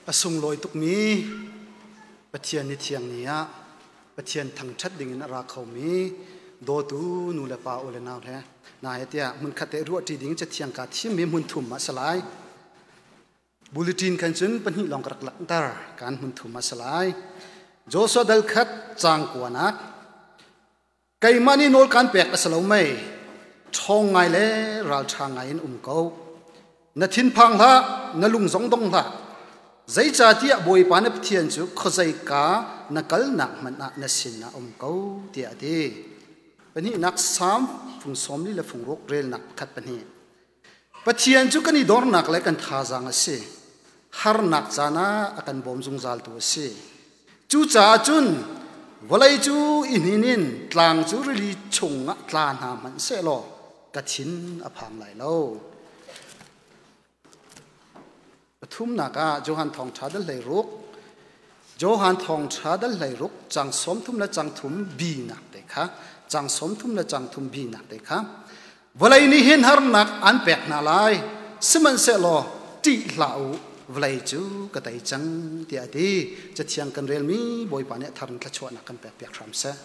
A sunglawi tukmi Pathian ni thiang ni ah Pathian thangṭhat dingin a ra khomi dawtu nu le pa u le nau he na he tiah hmunkhat te ruahṭi ding cathiang kaa thimmi hmun thum ah salai. Bulletin khan cun pahnih lawng ka rak langhter kan hmun thum ah salai. Joshua dal khat caang kuanak Keimah nih nawl kaan pek a si lo mei? Ṭhawng ngai le ralṭha ngai in um ko. Na thinphang hlah, na lung zong dong hlah. Zeicahtiah Bawipa na Pathian cu khuazeika na kalnak hmanh ah na sinah um ko, tiah a ti. Pahnihnak Salm fung sawmli le fung ruk relnak pakhat pahnih. Pathian cu kan i dornak le kan thazaang a si. Harnak caan ah a kan bawm zungzaltu a si. Cucaah cun vawlei cu i hnin in tlang cu rili chungah tla hna hmanh sehlaw ka thin a phang lai lo. Pathumnak ah Johan Thawngṭha dal 16 Johan Thawngṭha dal 16 cang 30 le cang thum bi nak te kha cang 30 le cang thum bi nak te kha vawlei nih hin harnak an pek hna lai sihmanhsehlaw ṭih hlah u vawlei cu ka tei cang tiah a ti. Cathiang kan relmi Bawipa nih a thar in thluachuahnak kan pek piak hram seh.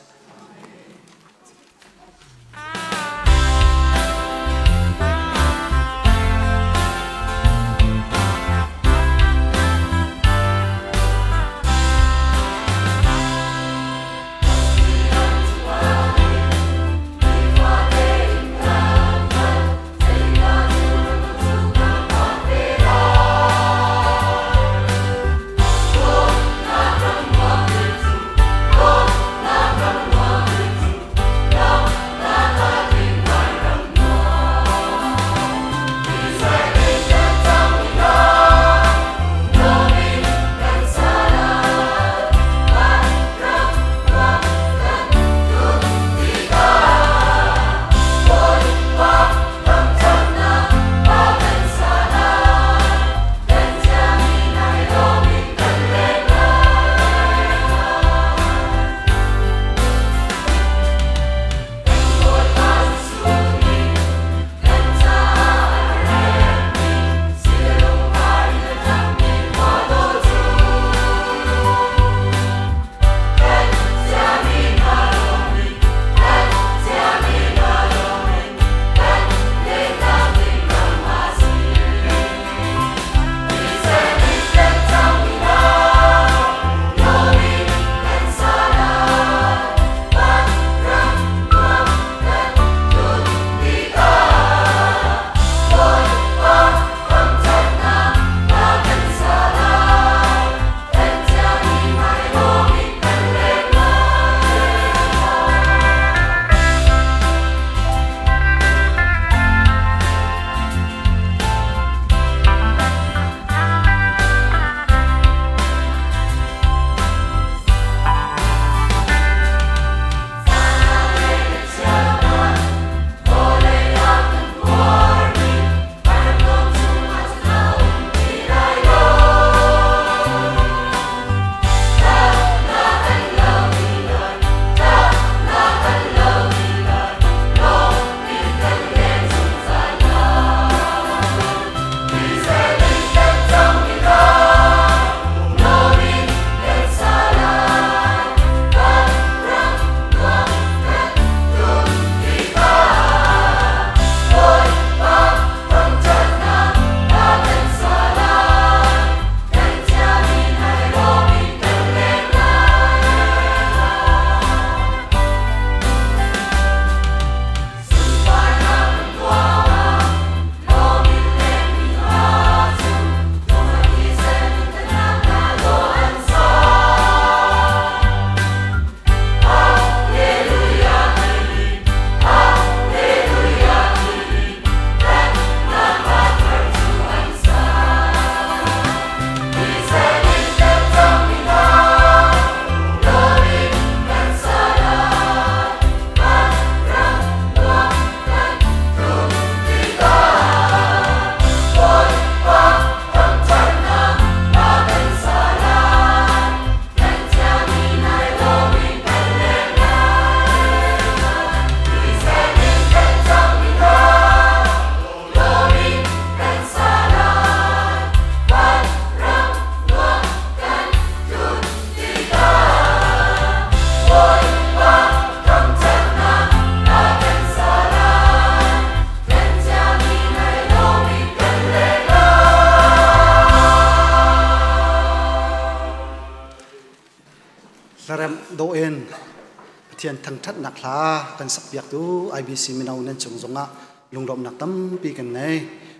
Pathian thangṭhatnak hla kan sakpiaktu IBC mino nan cung zongah lunglawmhnak tampi kan ngei.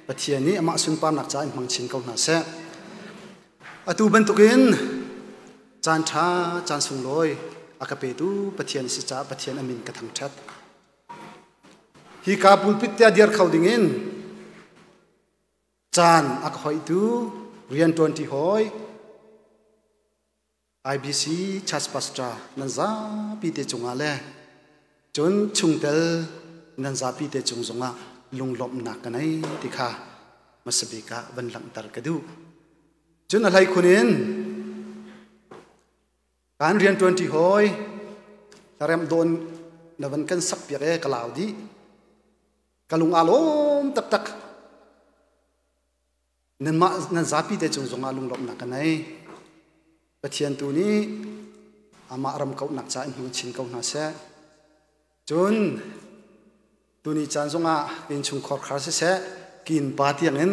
Pathian nih amah sunparnak ca in hmang chin ko hna seh. Atu bantukin caan ṭha, caan sunglawi a ka petu Pathian si caah Pathian a min ka thangṭhat. Hi ka pulpit te dir kho dingin caan a ka hoihtu rianṭuanṭi hawi IBC Church Pastor nan zapi te cungah le cun chungtel nan zapi te cung zongah lunglawmhnak ka nei ti kha hmasabik ah van langhter ka duh. Cun a hleikhun in kan rianṭuanṭi hawi hlaremh dawn na van kan sak piak e ka lau dih. Ka lung aa lawm taktak. Nanmah nan zapi te cung zongah lunglawmhnak ka nei. Pathian tu nih amah ram kauhnak ca in hmang chin ko hna seh. Cun tuni caan zongah innchungkhar khar siseh kin pa tiangin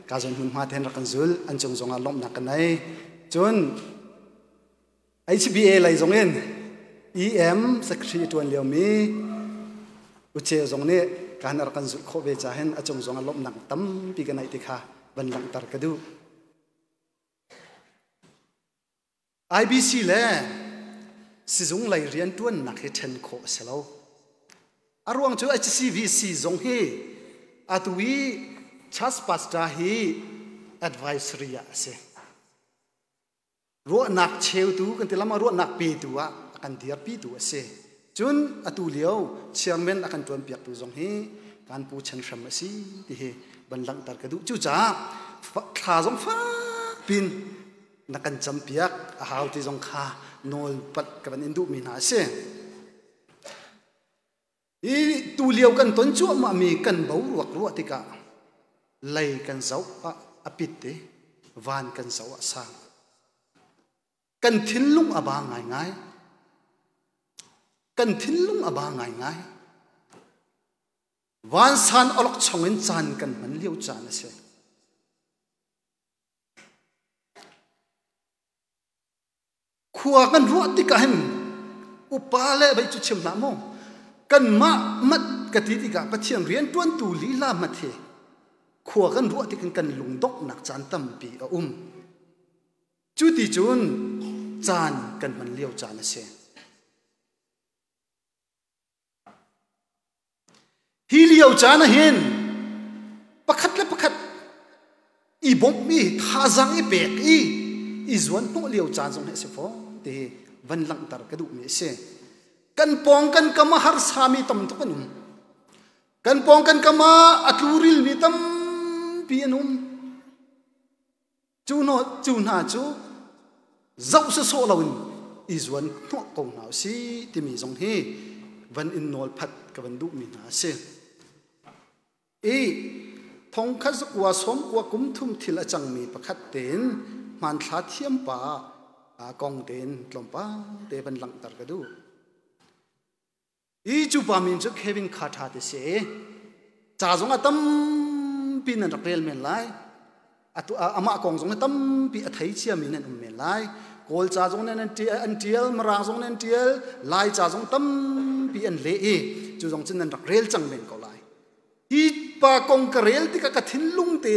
ka zawn hmunhma ten rak kan zul an cung zongah lawmhnak ka nei. Cun HBA lei zongin EM secretary ṭuan liomi Uche zong nih kan rak kan zulh khawh ve ca hin a cung zongah lawmhnak tampi ka neih ti kha van langhter ka duh. IBC le sizung lei rianṭuannak hi ṭhen khawh a si lo. A ruang cu HCVC zong hi atu i church pastor hi advisory ah a si. Ruahnak cheutu kan ti lama ruahnak petu ah a kan dirpitu a si. Cun atu lio chairman a kan ṭuanpiaktu zong hi kan pu Chan Hram a si ti hi van langhter ka duh. Cucaah thla zong fak pin na kan campiak a hau ti zong kha nawl pat ka van in duhmi hna a si. Hi tu lio kan ton cuahmah mi kan boruak ruah tikah lei kan zoh ah a pit i van kan zoh ah sang. Kan thinlung a ba ngaingai. Kan thinlung a ba ngaingai. Vansan olok chong in caan kan hman lio caan a si. Khua kan ruah tikah hin upa le vei cu chim hlah maw kanmah mat ka ti tikah Pathian rianṭuantu lila mat hi khua kan ruah tikin kan lungdonghnak caan tampi a um. Cu ti cun caan kan hman lio caan a si. Hi lio caan ah hin pakhat le pakhat i bawmh i thazaang i pek i i zuan hnawh lio caan zong hi a si fawn ti hi van langhter ka duhmi a si. Kan pawng kan kam ah harsami tam tuk an um. Kan pawng kan kam ah a tlurilmi tampi an um. Cu hna cu zoh sawsawh loin i zuan hnawh ko hna u si timi zong hi van in nawl phat ka van duhmi hna a si. I thongkhat zakua sawmkua kum thum thil a cangmi pakhat tein hmanthla thiam pa kong tein tlawmpal te van langhter ka duh. Hi cu pa min cu Kevin Carter ti si. Ca zong a tampi nan rak rel men lai. Atu amah kong zong tampi a thei ciami nan um men lai. Kawl ca zong nan an tial, Mirang zong nan tial, Lai ca zong tampi an leh i cu zong cu nan rak rel cang men ko lai. Hi pa kong ka rel tikah ka thinlung te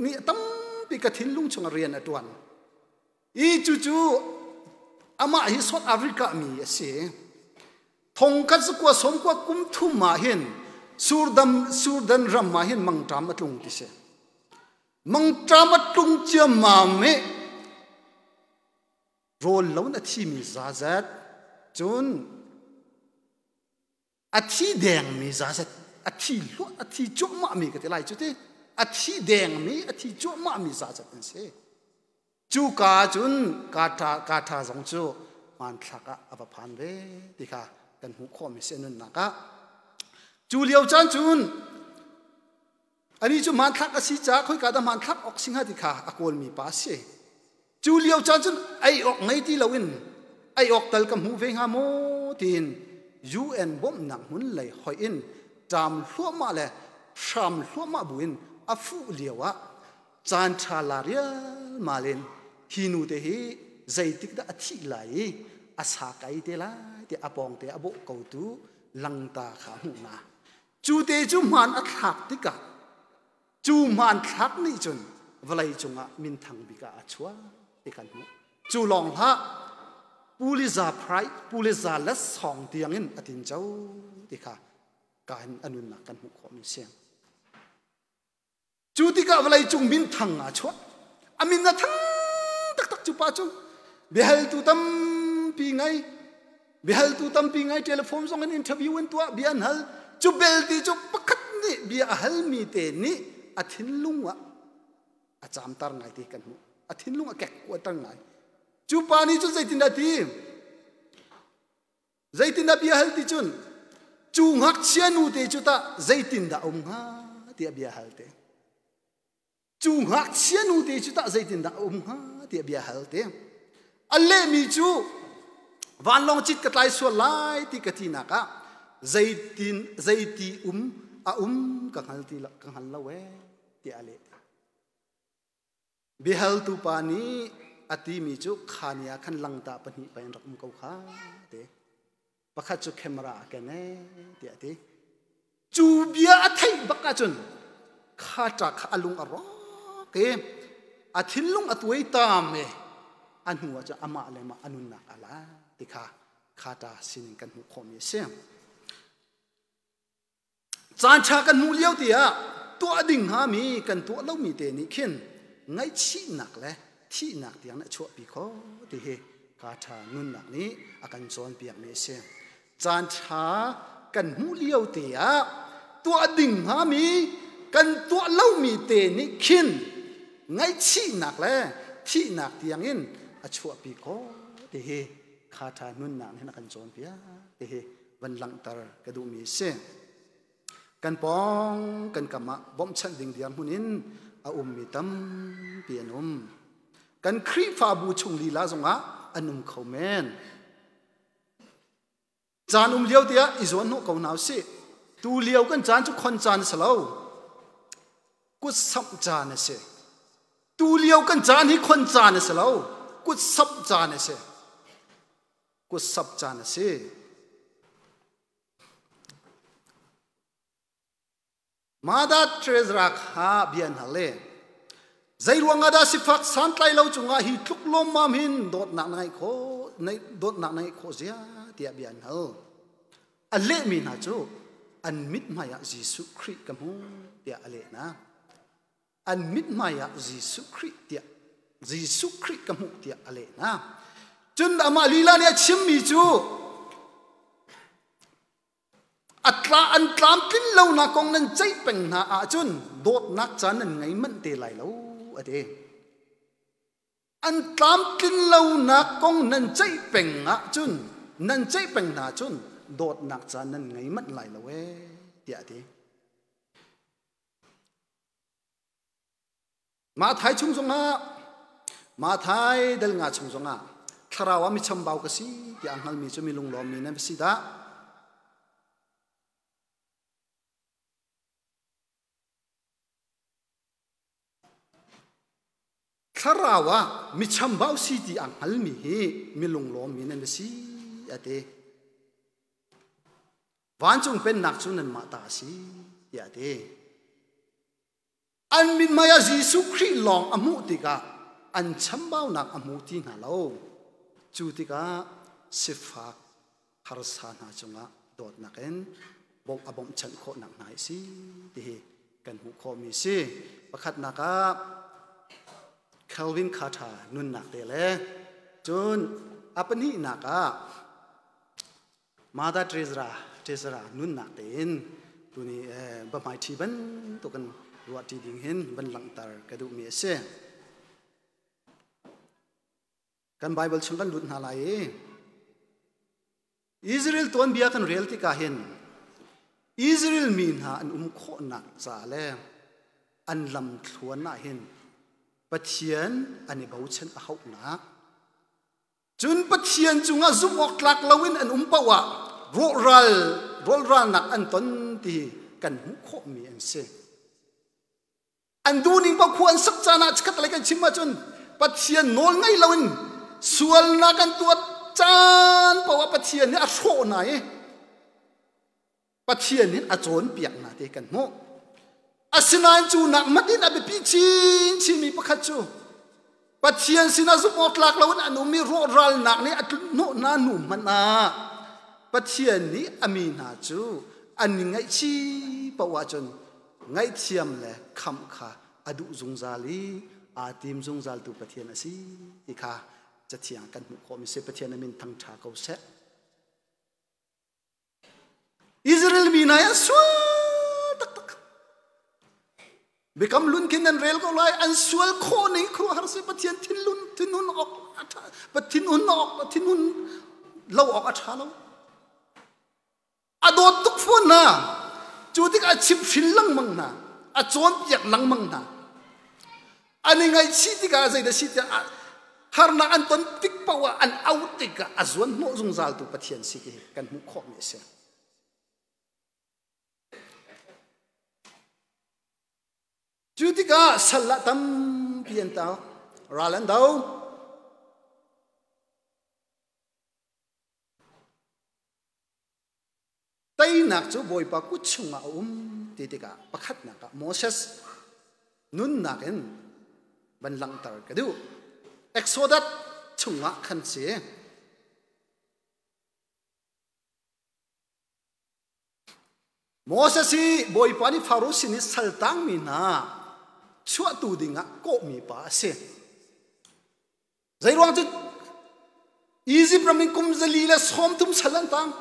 nih tampi ka thinlung chung rian a tuan. I cucu amah hi South Africa mi a si. Thongkhat zakua sawmkua kum thum ah hin Surdam Surdan ram ah hin mangṭam a tlung ti si. Mangṭam a tlung ciammam i rawl lo in a thimi zazat cun a thi dengmi zazat a thi hluah a thi cuahmahmi ka ti lai cu ti a thi dengmi a thi cuahmahmi zazat an si. Cu ka cun ka ṭha zong cu hmanthlak ah a va phan ve ti kha kan hmuh khawhmi si nunnak ah. Cu lio caan cun ani cu hmanthlak a si caah khoika dah hmanthlak awk si hnga ti kha a kawlmi pa a si. Cu lio caan cun ei awk ngei ti loin ei awk tal ka hmu ve hnga maw tiin UN bawmhnak hmun lei hoih in ṭam hluahmah le hram hluahmah buin a fuh lio ah caan ṭha la rialmal in hi nu te hi zeitik dah a thih lai i a sa kai te lai ti a pawng te a bawh ko tu langta kha hmuh na. Cu te cu hmaan a thlak tikah cu hmanthlak nih cun vawlei cungah minthang bik ah a chuah ti kan hmuh. Cu lawng hlah, Pulitzer Prize, Pulitzer laksawng tiangin a tinco ti kha ka in a nunnak kan hmuh khawhmi si. Cu tikah vawlei cung minthang aa chuah. A min a thang taktak cu pa cu biahaltu tampi ngai biahaltu tampi ngai telephone zong in interview in tuah bia an hal. Cu belte cu pakhat nih bia a halmi te nih a thinlung ah a caamter ngai ti kan hmuh. A thinlung a kek kuater ngai. Cu pa nih cun zeitindah ti? Zeitindah bia hal ti cun cu ngakchia nu te cu tah zeitindah a um hnga tiah bia hal te. Cu ngakchia nu te cu tah zeitindah a um hnga tiah bia hal te. A lehmi cu vanlawng cit ka tlai sual lai ti ka tinak ah zeitin zeiti um a um ka hngal ti ka hngal lo ee tiah a leh. Biahaltu pa nih a timi cu kha ni ah khan langta pahnih pa in rak um ko kha ti. Pakhat cu camera a ken ee tiah a ti. Cu bia a theih bak ahcun kha ṭa kha a lung a rawk i a thinlung a tuaitam i a hnu ah cun amah le mah a nunnak a la ti kha kha ṭa sining kan hmuh khawhmi a si. Caan ṭha kan hmuh lio tiah tuah ding hngami kan tuah lomi te nih khin ngaihchihnak le thihnak tiang a chuahpi khawh ti hi ka ṭha nunnak nih a kan cawnpiakmi a si. Caan ṭha kan hmuh lio te ah tuah ding hngami kan tuah lomi te nih khin ngaihchihnak le thihnak tiangin a chuahpi khawh ti hi kha ṭha nunnak nih a kan cawnpiak ti hi van langhter ka duhmi a si. Kan pawng kan kam ah bawmhchanh ding dirhmun in a ummi tampi an um. Kan Khrihfabu chung lila zongah an um kho men. Caan um lio tiah i zuan hnawh ko hna usih. Tu lio kan caan cu khon caan a si lo. Kut samh caan a si. Tu lio kan caan hi khon caan a si lo. Kut samh caan a si. Kutsap caan a si. Mother Teresa kha bia an hal i zeiruang ah dah sifak santlai lo cungah hi tluk lawmmam hin dawtnak na ngeih khawh dawtnak na ngeih khawh zia tiah bia an hal. A lehmi hna cu an mithmai ah Jesuh Khrih ka hmu tiah a leh hna. An mithmai ah Jesuh Khrih tiah Jesuh Khrih ka hmuh tiah a leh hna. Cun amah lila nih a chimmi cu a tla an tlamtlin lonak kong nan ceih peng hna ahcun dawtnak caan nan ngei manh te lai lo a ti. An tlamtlin lonak kong nan ceih peng ahcun nan ceih peng hna cun dawtnak caan nan ngei manh lai lo ee tiah a ti. Mathai chung zongah Mathai dal nga chung zongah thlarau ah mi chambau ka si tiah a hngalmi cu mi lunglawmmi nan si dah. Thlarau ah mi chambau si ti a hngalmi hi mi lunglawmmi nan si a ti. Vancung pennak cu nanmah ta a si tiah a ti. An mithmai ah Jesuh Khrih lawng a hmuh tikah an chambaunak a hmu ti hna lo. Cu tikah sifak harsa hna cungah dawtnak in bawmh a bawmhchanh khawhnak hna hi si ti hi kan hmuh khawhmi a si. Pakhatnak ah Calvin Carter nunnak te le cun a pahnihnak ah Mother Teresa Teresa nunnak tein tuni biahmai ṭhi bantukin ruahṭi ding hin van langhter ka duhmi a si. Kan Bible chung kan lut hna lai i Israel tuanbia kan rel tikah hin Israel mi hna an um khawhnak ca le an lam thluan ah hin Pathian an i bochan a hauhnak. Cun Pathian cungah zumh awk tlak loin an um paoh ah rawhral rawlralnak an ton ti kan hmuh khawhmi an si. An duhning paoh khua an sak caan ah chikkhat lei kan chim ahcun Pathian nawl ngei loin sualnak an tuah. caan paoh ah Pathian nih a hrawh hna i Pathian nih a cawnpiak hna ti kan hmuh. Asinain cu nak hmanh in a biapi chinchinmi pakhat cu Pathian sinah zumh awk tlak loin an ummi rawhralnak nih a tlunhnawh hna hnu hmanh ah Pathian nih a mi hna cu an i ngaihchih paoh ahcun ngaihthiam le khamh kha a duh zungzal i aa tim zungzaltu Pathian a si ti kha Cathiang kan hmuh khawhmi si. Pathian a min thangṭha ko seh. Israel mi hna hi an sual taktak. Biakam lun khin nan rel ko lai. An sual khawh ning khuaruahhar si. Pathian thinlun thinhun awk a ṭha thinhun awk thinhun lo awk a ṭha lo. A dawt tuk fawn hna. Cu tikah a chimhhrin lengmang hna. A cawnpiak lengmang hna. An i ngaihchih tikah zeidah si tiah harnak an ton tik paoh ah an auh tikah a zuan hnawh zungzaltu Pathian si ti kan hmuh khawhmi a si. Cu tikah sal ah tampi an tau, ral an do. Teinak cu Bawipa kut chungah a um ti tikah pakhatnak ah Moses nunnak in van langhter ka duh. Exodus chungah khan si. Moses hi Bawipa nih Faro sin i saltangmi hna chuahtu dingah kawhmi pa a si. Zeiruang cu Egypt ram in kum 130 sal an tang.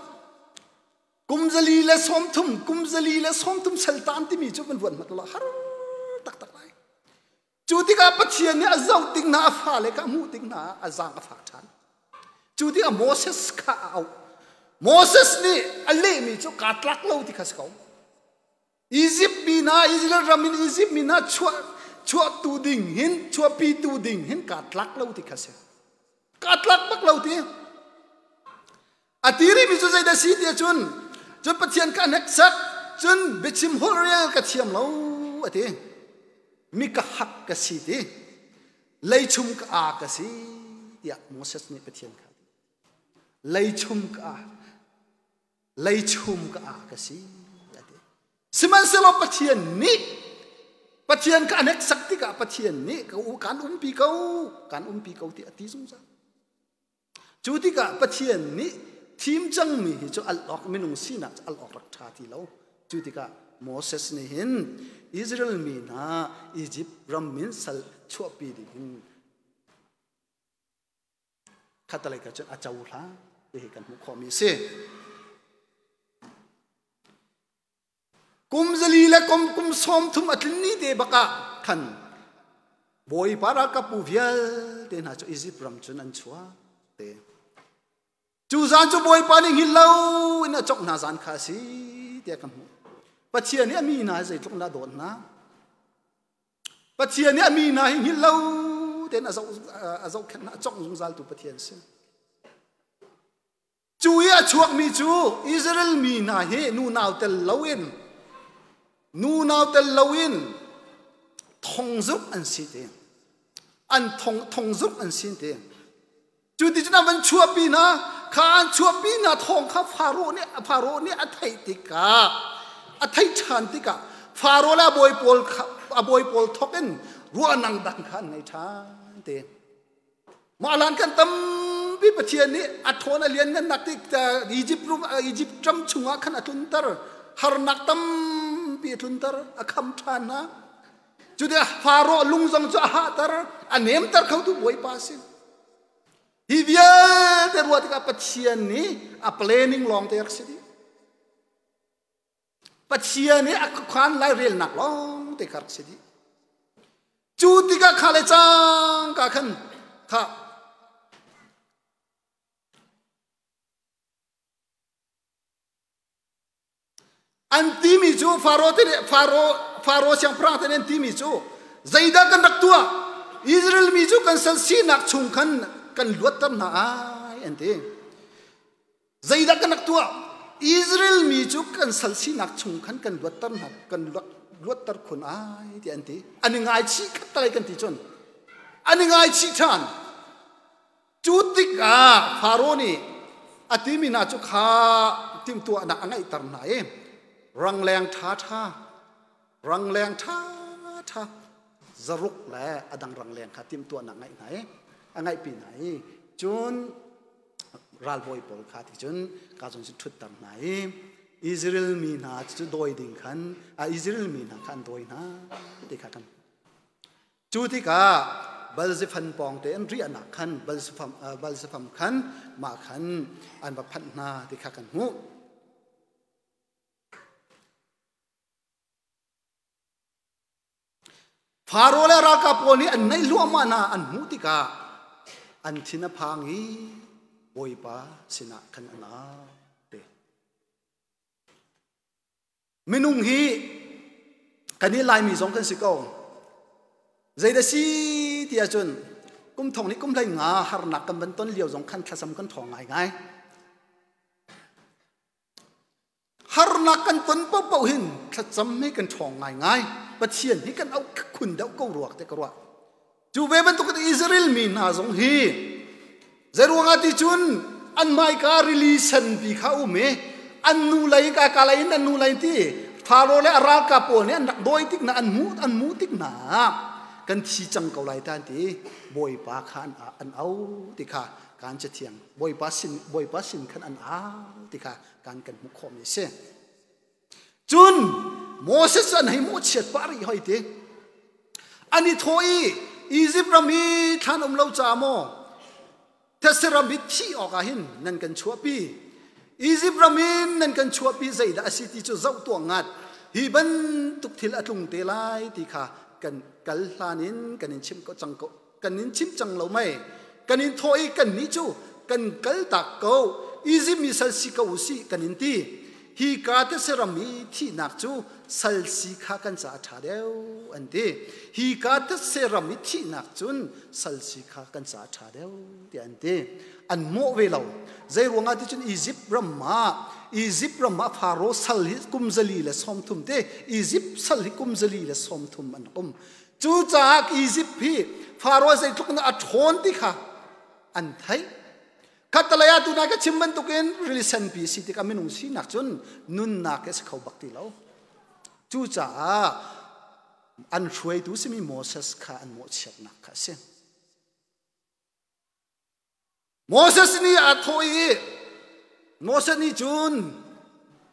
Kum 130, kum 130 sal tan timi cu van ruat hmat la har taktak lai. Cu tikah Pathian nih a zoh tik hna, a fale kha a hmuh tik hna a zaang a fak ṭhan. Cu tikah Moses kha a auh. Moses nih a lehmi cu kaa tlak lo ti kha si ko. Egypt mi hna Israel ram in Egypt mi hna chuah chuahtu ding hin chuahpitu ding hin kaa tlak lo ti kha si. Kaa tlak bak lo ti. A ti rihmi cu zeidah si ti cun cun Pathian ka hneksak cun biachim holh rel ka thiam lo a ti. Mi ka hak ka si ti. Leichum ka aa ka si tiah Moses nih Pathian kha leichum ka aa leichum ka aa ka si a ti. Sihmanhsehlaw Pathian nih Pathian ka hneksak tikah Pathian nih ka u kan umpi ko kan umpi ko ti a ti zungzal. Cu tikah Pathian nih thim cangmi hi cu al awk minung sinak cu al awk rak ṭha ti lo. Cu tikah Moses nih hin Israel mi hna Egypt ram min sal chuahpi ding hin khatalei ka cun a cohlang ti hi kan hmuh khawhmi a si. Kum 4 le kum kum 30 a tlin ni te bak ah khan Bawipa ralkapbu vialte hna cu Izipt ram cun an chuak te. Cu zan cu Bawipa nih hngilh lo in a cawk hna zan kha a si tiah ka hmuh. Pathian nih a mi hna zeitluk in a dawt hna. Pathian nih a mi hna hi hngilh lo tein a zoh a zohkhenh a congh zungzaltu Pathian si. Cu i a chuakmi cu Israel mi hna hi nunau tel loin nunau tel loin thongzuk an si ti. An thong thongzuk an si ti. Cu ti cun an van chuahpi hna kha an chuahpi hna thawng kha Faro nih Faro nih a theih tikah a theih ṭhan tikah Faro le a bawi pawl kha a bawi pawl thawk in ruahnak dang kha an ngei ṭhan te. Mah lan kan tampi Pathian nih a ṭhawn a lianngannak ti Egypt Egypt ram chungah khan a tlunter harnak tampi a tlunter a kham ṭhan hna. Cu tikah Faro lung zong cu a hahter, a nemter khotu Bawipa a si. Hi vialte ruah tikah Pathian nih a planning lawng te rak si dih. Pathian nih a khuakhan lairelnak lawng te kha rak si dih. Cu tikah kha le cangka khan kha An timi cu Faro te nih Faro Faro siangpahrang te nih an timi cu zeidah kan rak tuah? Israel mi cu kan sal sinak chung khan kan luatter hna ai an ti. Zeidah kan rak tuah? Israel mi cu kan sal sinak chung khan kan luatter hna kan luatter khun ai ti an ti. An i ngaichih khat talai kan ti cun. An i ngaichih ṭhan. Cu tikah Faro nih a timi hna cu kha timhtuahnak a ngeihter hna i rangleng ṭhaṭha, rangleng ṭhaṭha zaruk le a dang rangleng kha timhtuahnak ngeih hna i a ngeihpi hna i cun ralbawi pawl kha ti cun ka cun cu ṭhutter hna i Israel mi hna cu dawi ding khan Israel mi hna kha an dawi hna ti kha kan. Cu tikah Balzifan pawng te an riahnak khan Balzifam khan mah khan an va phanh hna ti kha kan hmuh. Faro le ralkap pawl nih an naih hluahmah hna an hmuh tikah an thin a phang i Bawipa sinah khan an au te. Minung hi kan i Laimi zong kan si ko. Zeidah si ti ahcun kum thong nih kum hlei nga harnak kan van ton lio zong khan thlacam kan ṭhawng ngaingai. Harnak kan ton paohpaoh hin thlacam hi kan ṭhawng ngaingai. Pathian hi kan auh khun deuh ko ruak te ka ruah. Cu ve bantuk in Israel mi hna zong hi zeiruangah ti cun an hmaika rili senpi kha um i an nu lei ka ka lei in an nu lei ti Faro le a ralkap pawl nih an rak dawi tik na an hmuh an hmuh tik hna kan thi cang ko lai ta ti Bawipa kha an au ti kha kan cathiang Bawipa sin Bawipa sin khan an au ti kha kan kan hmuh khawhmi a si. Cun Moses an hei mawhchiat pah rih hoi ti. An i thawh i Izipt ram i thlan um lo ca maw thetse ram i thih awkah hin nan kan chuahpi. Izipt ram in nan kan chuahpi zeidah a si ti cu zoh tuah ngat. Hi bantuk thil a tlung te lai ti kha kan kal hlan in kan in chimh ko cang ko kan in chimh cang lo mei. Kan in thawh i kannih cu kan kaltak ko. Izipt mi sal si ko u sih kan in ti. Hi ka thetse ram i thihnak cu sal si kha kan caah ṭha deuh an ti. Hi ka thetse ram i thihnak cun sal si kha kan caah ṭha deuh tiah an ti. An mawh ve lo. Zei ruangah ti cun Izipt ram ah Izipt ram ah Faro sal hi kum 130 te Izipt sal hi kum 130 an um. Cucaah Izipt hi Faro zeitluk in a ṭhawn ti kha an theih. Khattalei ah tunai ka chim bantukin rili senpi si tikah minung sinak cun nunnak hi a si kho bak ti lo. Cucaah an hruaitu simi Moses kha an mawhchiatnak kha a si. Moses nih a thawh i Moses nih cun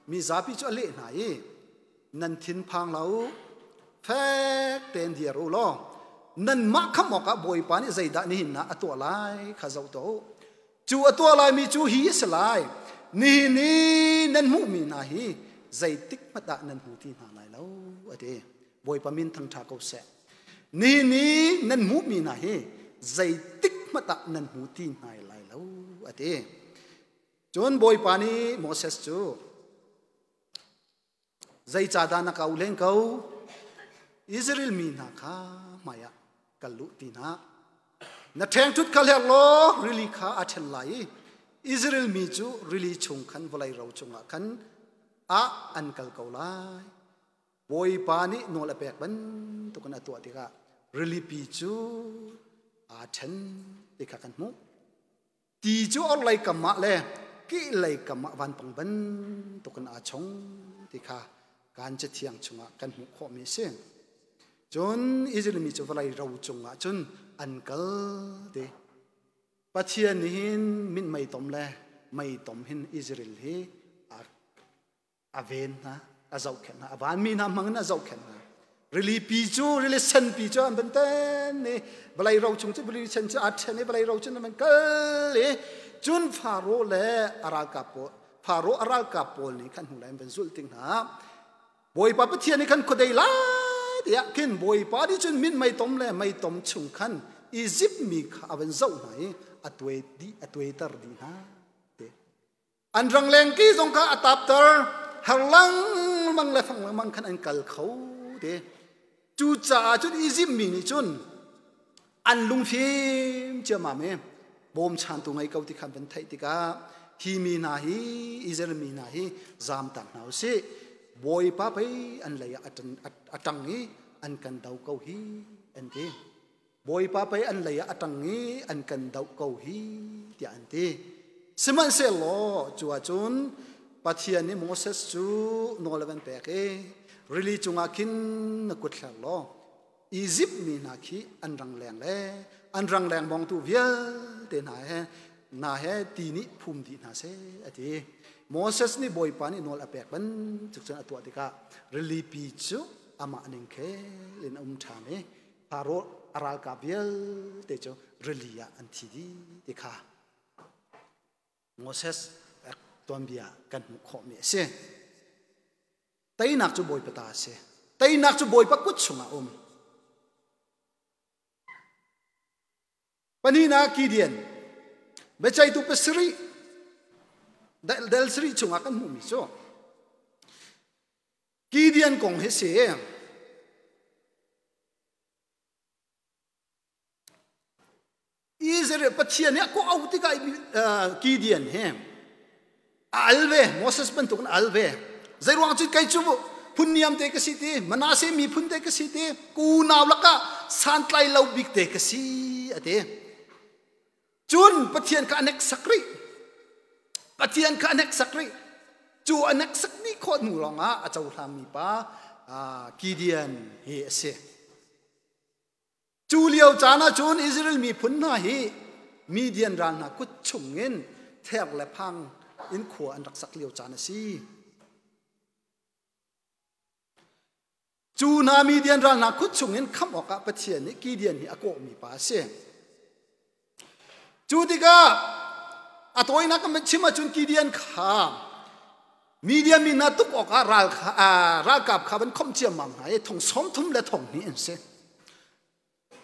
mi zapi cu a leh hna i nan thin phang lo fek tein dir u law nanmah khamh awkah Bawipa nih zeidah nihin ah a tuah lai kha zoh tuah u. Cu a tuah laimi cu hi a si lai. Nihin i nan hmuhmi hna hi zeitik hmanh ah nan hmu ti hna lai lo a ti. Bawipa min thangṭha ko seh. Nihin i nan hmuhmi hna hi zeitik hmanh ah nan hmu ti hna lai lo a ti. Cun Bawipa nih Moses cu zeicahdah na ka u len ko? Israel mi hna kha hmaiah kal lu ti hna. Na ṭhengṭhut kha hler law rili kha a ṭhen lai i Israel mi cu rili chung khan vawlei ro cungah khan ah an kal ko lai. Bawipa nih nawl a pek bantukin a tuah tikah rilipi cu aa ṭhen ti kha kan hmuh. Ti cu orhlei kam ah le kehlei kam ah vanpang bantukin aa chong ti kha kan Cathiang chungah kan hmuh khawhmi a si. Cun Israel mi cu vawlei ro cungah cun an kal ti. Pathian nih hin minmei tom le mei tom hin Israel hi a ven hna, a zohkhenh hna, a vanmi hna hmang in a zohkhenh hna. Rili pi cu, rili sen pi cu an van ten i vawlei ro chung cu rili sen cu aa ṭhen i vawlei ro cun an van kal i cun Faro le a ralkap pawl Faro a ralkap pawl nih khan hnulei an van zulh tik hna. Bawipa Pathian nih khan khuadei lai tiah khin Bawipa nih cun min meitom le meitom chung khan Izipt mi kha a van zoh hna i a tuai dih a tuaiter dih hna. An ranglengki zong kha a tapter her lengmang le fang lengmang khan an kal kho te. Cucaah cun Izipt mi nih cun an lungfim ciammam i bawmchantu ngei ko ti khan van theih tikah hi mi hna hi Israel mi hna hi zamtak hna u sih Bawipa pei an lei ah a ṭang i an kan do ko hi an ti. Bawipa pei an lei ah a ṭang i an kan doh ko hi tiah an ti. Sihmanhsehlaw cu ahcun Pathian nih Moses cu nawl a van pek i rili cungah khin na kut hler law Izipt mi hna khi an rangleng le an rangleng mongtu vialte hna he hna he ti nih phum dih hna seh a ti. Moses nih Bawipa nih nawl a pek bantuk cun a tuah tikah rilipi cu amah ning khel in a um ṭhan i Faro a ralkap vialte cu rili ah an thi dih ti kha Moses tuanbia kan hmuh khawhmi a si. Teinak cu Bawipa ta a si. Teinak cu Bawipa kut chungah a um. Pahnihnak Gideon biaceihtu pasarih del sarih chungah kan hmuhmi cu Gideon kong hi si. Israel Pathian nih a kawh auh tikah Gideon hi a al ve Moses bantuk in a al ve zeiruang cun kei cu phun niam te ka si ti Manasseh miphun te ka si ti unau lakah santlai lo bik te ka si a ti cun Pathian kha a hneksak rih Pathian kha a hneksak rih cu a hneksak dih khawh hnu lawngah a cohlangmi pa Gideon hi a si. Cu lio caan ah cun Israel miphun hna hi Midian ral hna kut chungin ther le phang in khua an rak sak lio caan a si. Cu hna Midian ral hna kut chungin khamh awkah Pathian nih Gideon hi a kawhmi pa a si. Cu tikah a tawinak kan chim ahcun Gideon kha Midian mi hna tuk awkah ral kha, ralkap kha van khomh ciammam hna i thong sawm thum le thong hnih an si.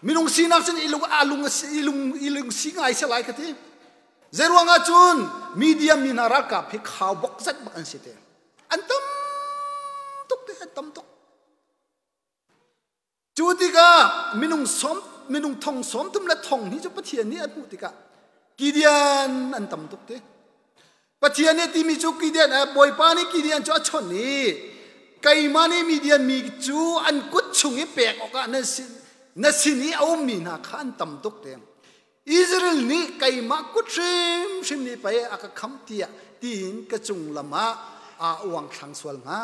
Minung sinak cun ilung alung ilung ilung si ngai se lai ka ti. Zeiruang ah cun Midian mi hna ralkap hi khau bok zat bak an si te. An tam tuk te, an tam tuk. Cu tikah minung sawm minung thong sawm thum le thong hnih cu Pathian nih a hmuh tikah Gideon an tam tuk ti. Pathian nih timi cu Gideon Bawipa nih Gideon cu a chawnh i keimah nih Midian mi cu an kut chung i pek awkah na sin na sin i a ummi hna kha an tam tuk ti. Israel nih keimah kut hrimhrim nih pei a ka khamh tiah tiin ka cung lam ah aa uangthlang sual hnga.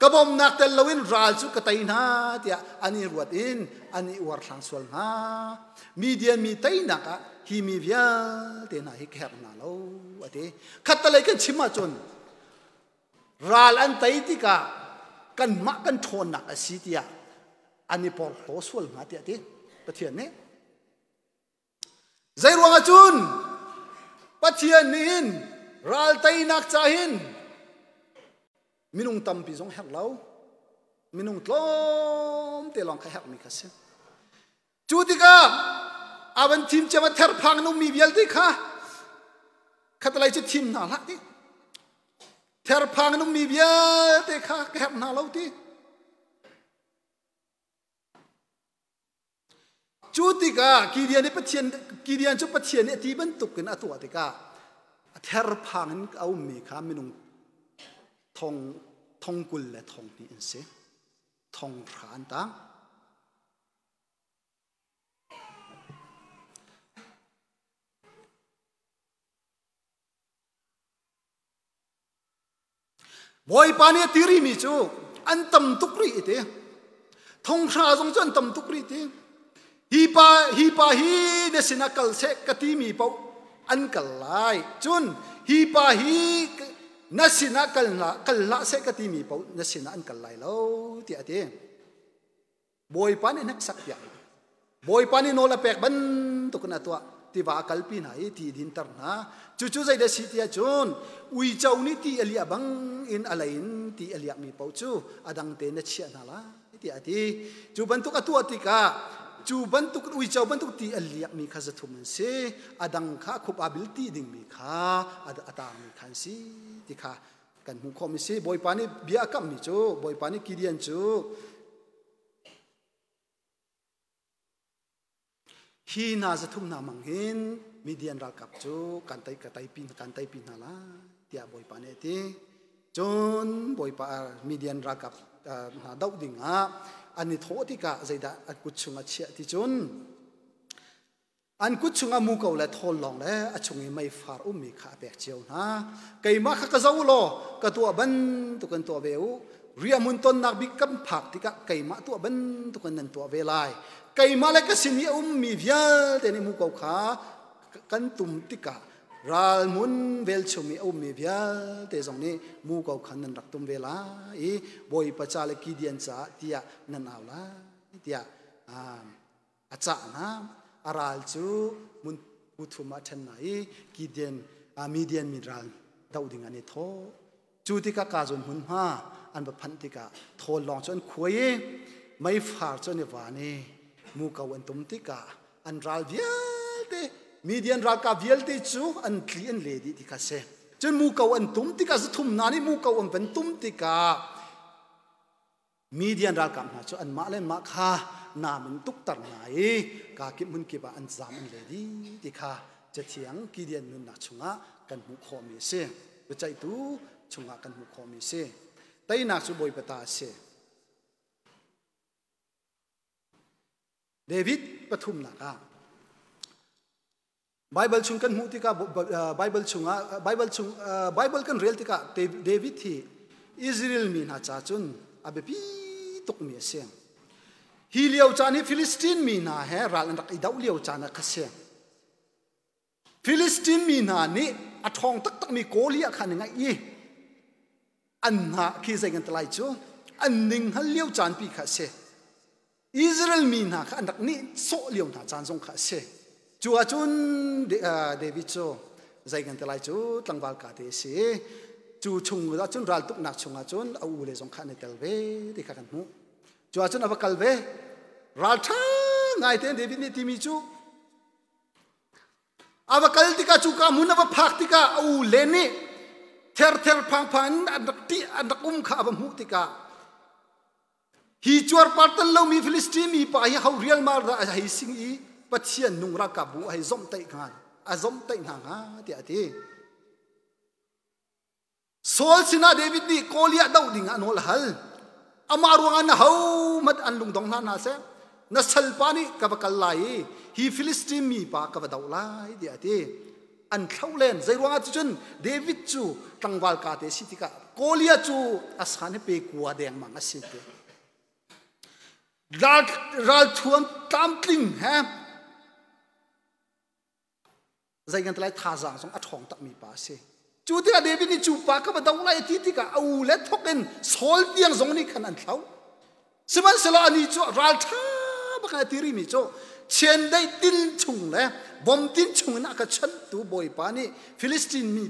Ka bawmnak tel loin ral cu ka tei hna tiah an i ruat in an i uarthlang sual hnga. Midian mi teinak ah hi mi vialte hna hi ka herh hna lo a ti. Khattalei kan chim ahcun ral an tei tikah kanmah kan ṭhawnnak a si tiah an i porhlaw sual hnga tiah a ti Pathian nih. Zeiruang ah cun Pathian nih hin ral teinak ca hin minung tampi zong herh lo minung tlawm te lawng kha herhmi kha si. Cu tikah a van thim cia therphang in ummi vialte kha khatalei cu thim hna hlah ti. Therphang in ummi vialte kha ka herh hna lo ti. Cu tikah Gideon nih Pathian Gideon cu Pathian nih a ti bantukin a tuah tikah a therphang in a ummi kha minung thong thong 20 le thong hnih an si. Thong hra an tang. Bawipa nih a ti rihmi cu an tam tuk rih i ti. Thonghra zong cu an tam tuk rih ti. Hi pa hi pa hi na sinah kal seh ka timi paoh an kal lai. Cun hi pa hi na sinah kal hlah kal hlah seh ka timi paoh na sinah an kal lai lo tiah a ti. Bawipa nih hneksak piak hna. Bawipa nih nawl a pek bantuk in a tuah. Tiva a kalpi hna i ti dinter hna. Cucu zeidah si ti ahcun uico nih ti a liah bang in a lei in ti a liakmi paoh cu a dang tein na chiah hna lai tiah a ti. Cu bantuk a tuah tikah cu bantuk uico bantuk ti a liakmi kha 300 an si. A dang kha khup aa bil ti dingmi kha a tangmi kha an si ti kha kan hmuh khawhmi si. Bawipa nih bia a kamhmi cu Bawipa nih Gideon cu Hi hna 300 hna mang hin Midian ralkap cu kan tei ka teipi kan teipi hna lai tiah Bawipa nih a ti. Cun Bawipa Midian ralkap hna doh dingah an i thawh tikah zeidah an kut chungah chiah ti cun. An kut chungah muko le thawl lawng le a chung i meifar ummi kha a pek cio hna. Keimah kha ka zo law ka tuah bantukin tuah ve u. Riahhmun tonnak bik kan phak tikah keimah tuah bantukin nan tuah ve lai. Keimah le ka sin i a ummi vialte nih muko kha kan tum tikah ralhmun velchum i a ummi vialte zong nih muko kha nan rak tum ve lai i Bawipa ca le Gideon caah tiah nan au lai tiah a cah hna. A ral cu hmun thum ah ṭhen hna i Gideon Midian mi ral doh ding an i thawh. Cu tikah Kazun hmunhma an va phanh tikah thawl lawng cu an khuai i meifar cu an i van i muko an tum tikah an ral vialte Midian ralkap vialte cu an tli an le dih ti kha si. Cun muko an tum tikah zathum hna nih muko an van tum tikah Midian ralkap hna cu anmah le anmah kha nam in tukter hna i kakip hmunkip ah an zam an le dih ti kha Cathiang Gideon nunnak chungah kan hmuh khawhmi a si. Biaceihtu chungah kan hmuh khawhmi a si. Teinak cu Bawipa ta a si. David pathumnak ah Bible chung kan hmuh tikah Bible chungah Bible chung Bible kan rel tikah David hi Israel mi hna ca cun a biapi tukmi a si. Hi lio caan hi Philistine mi hna he ral an rak i doh lio caan ah kha si. Philistine mi hna nih a ṭhawng taktakmi Goliath kha an ngaih i an hna khi zei kan ti lai cu an ning hngal lio caan pi kha a si. Israel mi hna kha an rak nih sawh lio hna caan zong kha a si. Cu ahcun David cu zei kan ti lai cu tlangval ka te a si. Cu chung ahcun raltuknak chungah cun a u le zong kha an i tel ve ti kha kan hmuh. Cu ahcun a va kal ve. Ralṭha ngai tein David nih timi cu A va kal tikah cuka hmun a va phak tikah a u le nih therther phangphang in an rak ṭih an rak um kha a va hmuh tikah hi cuarpar tan lomi Filistin mi pa hi ho rialmal dah a hei sing i Pathian nung ralkapbu a hei zomhtaih hnga a zomhtaih hna hnga tiah a ti. Saul sinah David nih Goliath doh ding ah nawl a hal. Amah ruangah na hohmanh an lungdong hlah hna seh. Na salpa nih ka va kal lai i hi Filistin mi pa ka va doh lai tiah a ti. An thloh len. Zei ruangah cun David cu tlangval ka te si tikah Goliath cu a san hi pe kua dengmang a si ti. Ral, ralthuam tlamtling he zei kan lai thazaang zong a ṭhawng takmi pa a si. Cu tikah David nih cu pa ka va do lai ti tikah a u le thok in Saul tiang zong nih khan an thlo. Sihmanhsehlaw anih cu ralṭha bak in a ti rimi cu chiandeih til chung le bom tin chung in a ka chanhtu Bawipa nih Filistin mi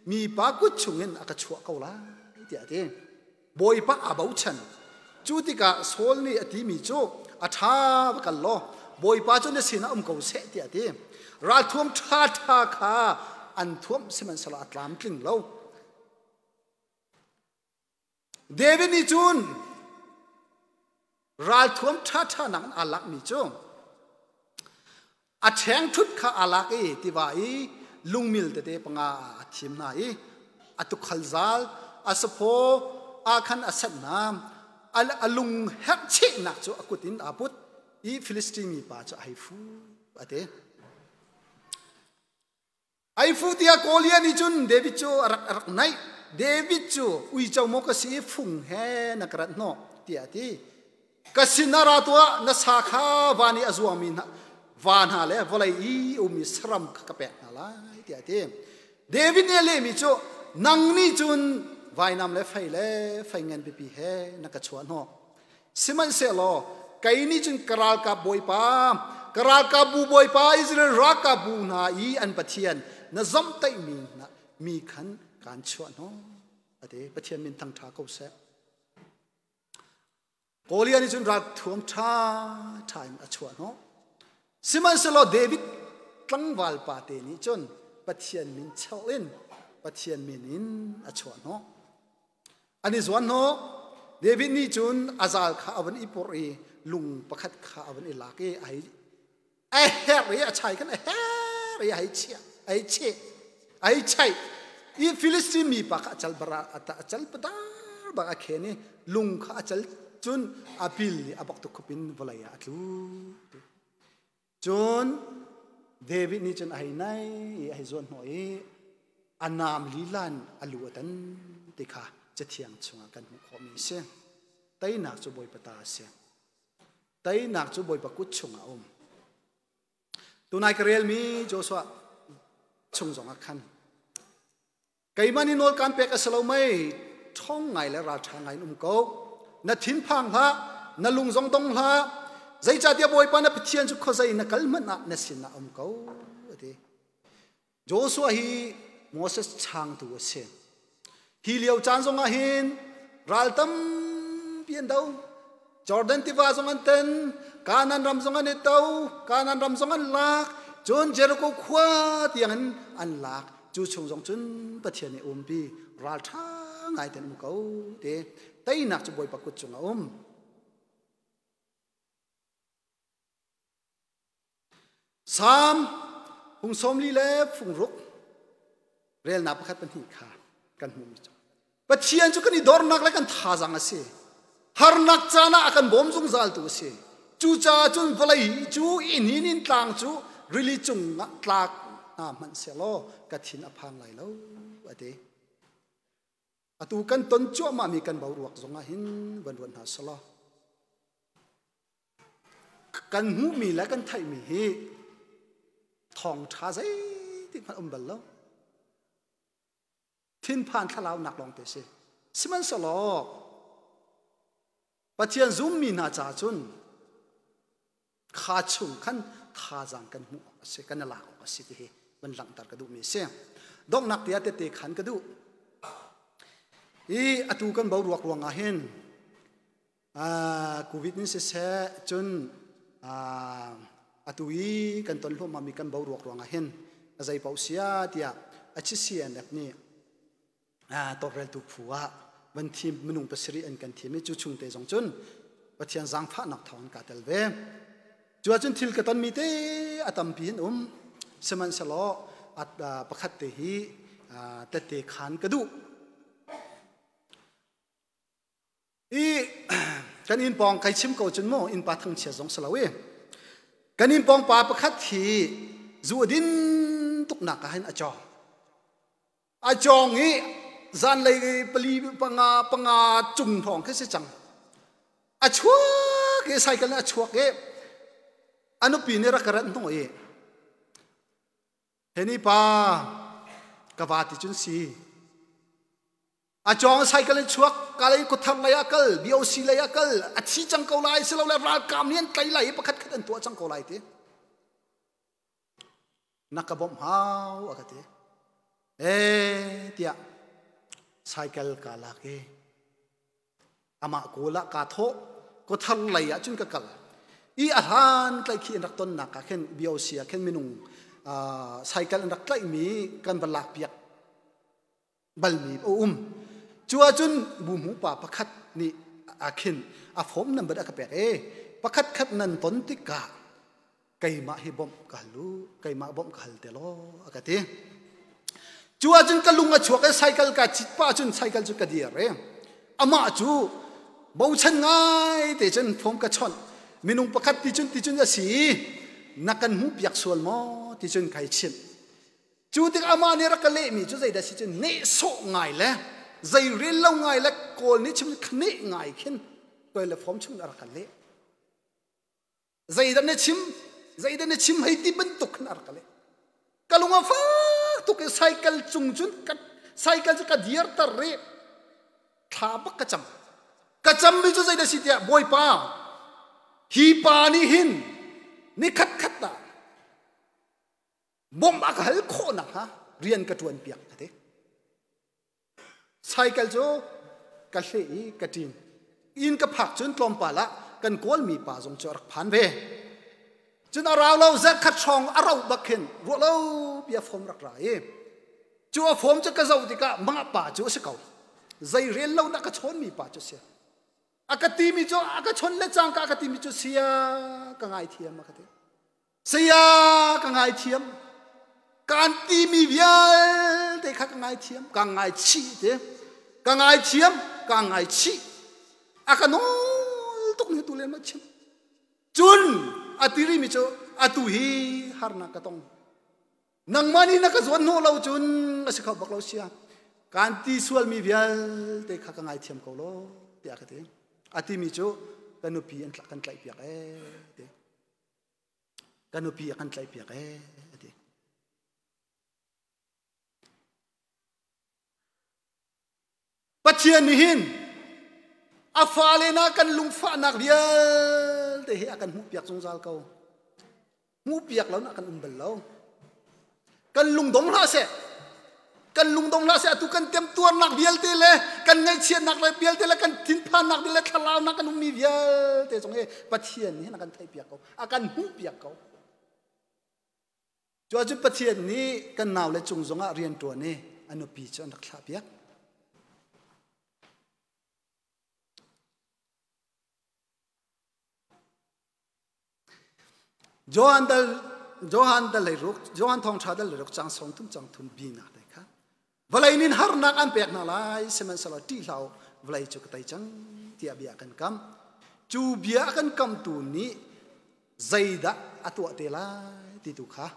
mipa kut chung in a ka chuah ko lai tiah a ti. Bawipa aa bochan. Cu tikah Saul nih a timi cu a ṭha va kal law Bawipa cu na sinah um ko seh tiah a ti. Ralthuam ṭhaṭha kha an thuamh sihmanhsehlaw a tlamtling lo. David nih cun ralthuam ṭhaṭha nak in aa lakmi cu a ṭhengṭhut kha aa lak i tiva i lungmil tete panga a thim hna i a tukhal zal a saphaw ah khan a sanh hna. A lung herh chehnak cu a kut in aa put i Filistin mipa cu a hei fu a ti. Ai fu tiah Goliath nih cun David cu a rak a rak naih. David cu uico maw ka si i fung he na ka rat hnawh tiah a ti. Ka sin ah ra tuah, na sa kha van i a zuangmi hna va hna le vawlei i ummi saram kha ka pek hna lai tiah a ti. David nih a lehmi cu nang nih cun vainam le fei le fei ngan pipi he na ka chuah hnawh. Sihmanhsehlaw kei nih cun ka ralkap bawipa, ka ralkapbu bawipa Israel ralkapbu hna i an Pathian na zomhtaihmi hna mi khan kaan chuah hnawh a ti. Pathian min thangṭha ko seh. Goliath nih cun ralthuam ṭha ṭha in a chuah hnawh. Sihmanhsehlaw David tlangval pa te nih cun Pathian min chelh in Pathian min in a chuah hnawh. An i zuan hnawh. David nih cun a zal kha a van i purh i lung pakhat kha a van i lak i a hei a herh i a chai khan a her i a hei chiah a hei cheh a hei chaih i Filistin mipa kha a cal bara a cal padar bak a khen i lung kha a cal cun a pil i a bak tuk khup in vawlei ah a tlu. Cun David nih cun a hei nai i a hei zuan hnawh i a naam lila in a lu a tan ti kha Cathiang chungah kan hmuh khawhmi a si. Teinak cu Bawipa ta a si. Teinak cu Bawipa kut chungah a um. Tunai ka relmi Joshua chung zongah khan keimah nih nawl kaan pek a si lo mei ṭhawng ngai le ralṭha ngai in um ko na thinphang hlah na lung zong dong hlah zeicahtiah Bawipa na Pathian cu khuazei na kal hmanh ah na sinah um ko a ti Joshua hi Moses changtu a si hi lio caan zongah hin ral tampi an do Jordan tiva zong an ten Kanaan ram zong an i to Kanaan ram zong an lak cun Jericho khua tiang in an lak cu chung zong cun Pathian nih umpi ral ṭha ngai ten um ko te teinak cu Bawipa kut cung a um Salm fung 40 le fung ruk relnak pakhat pahnih kha kan hmuhmi cu Pathian cu kan i dornak le kan thazaang a si. Harnak caan ah a kan bawm zungzaltu a si. Cucaah cun vawlei cu inn hin in tlang cu rili cung ah tlak hna hmanh sehlaw ka thin a phang lai lo a ti. Atu kan ton cuahmahmi kan boruak zongah hin van ruat hna selaw Kan hmuhmi le kan theihmi hi thawngṭha zeitik hmanh um bal lo. Thinphan thlalaunak lawngte si. Sihmanhsehlaw Pathian zummi hna caah cun kha chung khan thazaang kan hmuh awk a si, kan i lak awk a si ti hi van langhter ka duhmi a si. Donghnak tiah tete khan ka duh. I atu kan boruak ruangah hin Covid in siseh cun atu i kan ton hluahmahmi kan boruak ruangah hin a zei paoh sia tiah a CCNF nih tawlreltu phu ah van thim minung pasarih an kan thim i cu chung te zong cun Pathian zaangfahnak thawng in kaa tel ve. Cu ahcun thil ka tonmi te a tampi in um. Sihmanhsehlaw pakhat te hi tette khan ka duh. I kan inn pawng kai chim ko cun mu innpa thangchia zong si lo i kan inn pawng pa pakhat hi zu a din tuknak ah hin a cawng a cawng i zanlei pali panga panga cung hrawng khi si cang a chuak i cycle a chuak i a nupi nih rak ka rat hnawh i heni pa ka va ti cun si A cawng cycle in chuak kalay khuathar lei ah kal BOC lei ah kal a thi cang ko lai silole ralkap nih an tlai lai i pakhat khat an tuah cang ko lai ti na ka bawmh hau a ka ti eh tiah cycle ka lak i amah kawl ah kaa thawh khuathar lei ah cun ka kal i a hlan tlaih khi an rak tonnak ah khin BOC ah khin minung cycle an rak tlaihmi kan va lak piak balmi a um. Cu ahcun buhmu pa pakhat nih a khin a form number a ka pek e pakhat khat nan ton tikah keimah hi bawmh ka hal u keimah bawmh ka hal te law a ka ti. Cu ahcun ka lung a chuak i cycle ka cit pah cun cycle cu ka dir e amah cu bochan ngai te cun form ka chawnh minung pakhat ti cun ti cun a si i na kan hmuh piak sual maw ti cun kai chimh Cu tik amah nih rak ka lehmi cu zeidah si cun nehsawh ngai le zei rel lo ngai le Kawl nih chim khneh ngai khin toilet form chung a rak kan leh. Zeidah na chim zeidah na chim hei ti bantuk khin a rak ka leh. Ka lung a fak tuk i cycle cung cun ka cycle cu ka dirter i thla bak ka cam. Ka cammi cu zeidah si tiah Bawipa hi pa nih hin ni khat khat ah bawmh a ka hal khawh nakhnga rian ka ṭuan piak ka ti. Cycle cu ka hleh i ka ṭin. Inn ka phak cun tlawmpal ah kan kawlmi pa zong cu a rak phan ve. Cun a rau lo zarhkhat hrawng a rauh bak khin ruah lo pi a fom rak ra i cu a fom cu ka zoh tikah mah pa cu a si ko. Zei rel lo na ka chawnmi pa cu a si. A ka timi cu a ka chawn le cangka a ka timi cu sia ka ngaithiam a ka ti. Saya ka ngaithiam. Kaan timi vialte kha ka ngaithiam. Ka ngaichih te. Ka ngaithiam, ka ngaichih. A ka nawl tuk ni tu le ma chim. Cun a tiri mi cu Atu hi harnak ka tong. Nangmah nih na ka zuan hnawh lo cun a si kho bak lo sia. Kan ti sualmi vialte kha ka ngaithiam ko law tiah ka ti. A timi cu ka nupi an kan tlaihpiak ee ti. Ka nupi a kan tlaihpiak ee ti. Pathian nih hin a fale na kan lungfahnak vialte hi a kan hmuhpiak zungzal ko. Hmuhpiak lo na kan um bal lo. Kan lungdong hlah seh. Kan lungdong hlah seh atu kan temtuarnak vialte le kan ngaihchiatnak le vialte le kan thinphannak le thlalaunak kan ummi vialte zong hi Pathian nih hin a kan theihpiak ko. A kan hmuhpiak ko. Cu ahcun Pathian nih kan naule cung zongah rian ṭuan i a nupi cu an rak thlahpiak. Johan dal Johan dal leiruk Johan thawngṭha dal leiruk cang sawm thum cang thum bi nak te kha vawlei nin harnak an pek hna lai sihmanhsehlaw ṭih hlah u vawlei cu ka tei cang tiah bia kan kam cu bia a kan kamtu nih zeidah a tuah te lai ti tu kha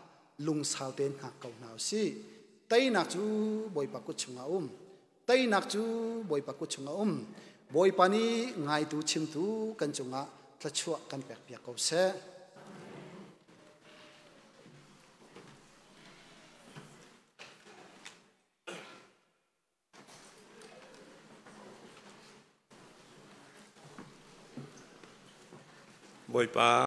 lungsau tein hngak ko hna usih. Teinak cu Bawipa kut chungah a um. Teinak cu Bawipa kut chungah a um. Bawipa nih ngaitu chimtu kan cungah thluachuah kan pekpiak ko seh. Bawipa.